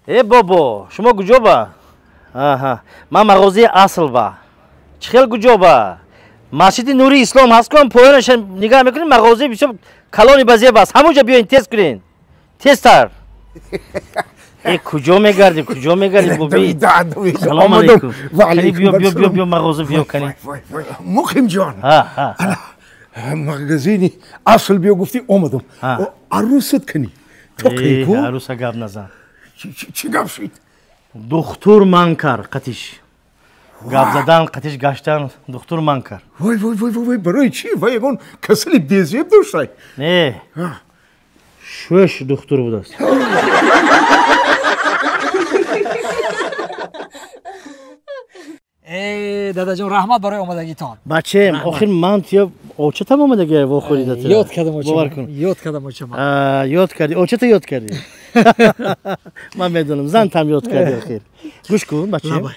Э бобо, шумо куҷо ба? Аҳа, ман мағозаи асл ба. Чӣ хел куҷо ба? Масҷиди Нури Ислом ҳаст кун, поёнаша нигаҳ мекунед, мағозаи бисёр калони базеб аст. Ҳамонҷо биёин, тез кунед. Тезтар. Э куҷо мегардӣ? Куҷо мегардӣ боби? Салом алейкум. Биё биё биё биё мағоза биё кани. Муқимҷон. Магазини асл биё гуфтӣ омадам. Арӯсат кани. Арӯса гап назан. Чӣ гап шуд? Духтур ман кар қатиш. Гап задан, қатиш гаштан, духтур ман кар. Вой вой вой вой, барои чӣ? Вай ягон касали безеб доштай? Не. Шӯш духтур будааст. Э дадаҷон, раҳмат барои омадагитон. Бачаем, охир ман туя очатам омадаги вохӯрида. Ёд кардам оча. Ёд кардам оча. Ёд кардӣ, очата ёд кардӣ. Ман медонам, зантам ёд кардӣ охир. Гӯш кун, бачаем.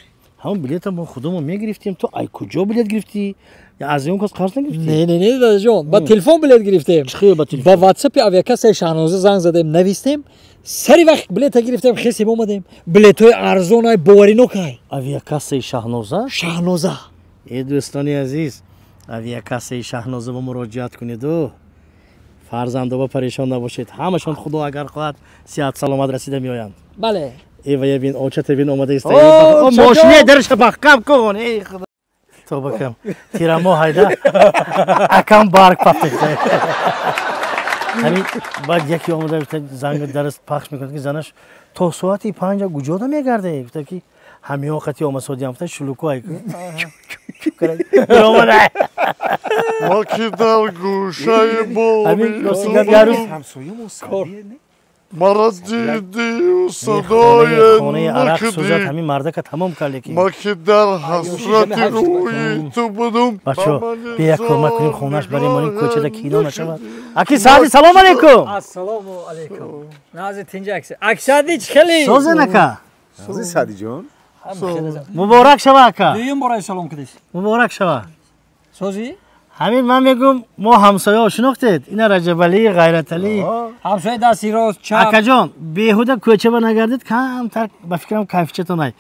Ҳамон билета мо худамон мегирифтем, ту ай куҷо билет гирифтӣ? Аз он кас қарз нагирифтӣ? Не, не, не, дадаҷон, ба телефон билет гирифтем. Чӣ ба телефон? Ба WhatsApp авиакассаи Шаҳноза занг задем, навистем. Сари вақт билета гирифтем, хесем омадем. Билетҳои арзон ай, боваринок ай. Авиакассаи Шаҳноза? Шаҳноза. Э дӯстони азиз, авиакассаи Шаҳноза ба муроҷиат кунеду фарзандоба парешон набошед. Ҳамашон Худо агар хоҳад сиҳат саломат расида меоянд. Бале. Э вая бин, очата бин омада иста. Мошине дарша маҳкам кун. Эй Худо. Тоба кам. Тирамо ҳайда. Акам барг пафтида. Ҳамин баъд яке омада занг дарс пахш мекунад ки занаш то соати 5 куҷода мегарде? Гуфта ки ҳамиҳо қати омасодиам гуфта шулуку ай. Ма ки дар гӯшаи Ҳамин рости гап ярӯз Мара дидию садое хонаи арақ сӯзад, ҳамин мардака тамом кард лекин. Ма ки дар ҳасрати рӯи ту будум. Бачо, бия кӯмак кунем, хонаш барои мо кӯчада кино нашавад. Аки Саъди, салом алейкум. Ассалому алейкум. Нази тинҷа акси. Аксади чӣ хели? Созен ака. Сози Саъдиҷон. Муборак шава ака. Дуюм бора салом кардис. Муборак шава. Сози? Ҳамин ман мегӯм, мо ҳамсояҳо шинохтед? Ина Раҷабалӣ, Ғайраталӣ. Ҳамсоя дасти рост, чап. Акаҷон, беҳуда кӯчаба нагардед, камтар ба фикрам кайфчатон ай.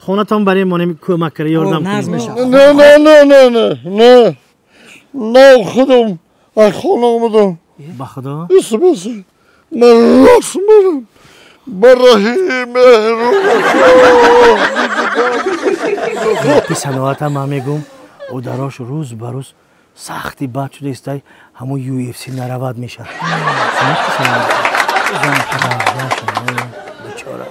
Хонатон барои мо кӯмак кара, ёрдам кунед. Не, не, не, не, не, не. Не, худам аз хона омадам. Ба худо? Исбас. Ман рост мерам. Ба роҳи меҳру вафо. Саноата ман мегӯм, ударош рӯз ба рӯз сахти бад шуда истай, ҳамон UFC наравад мешавад. Бечора.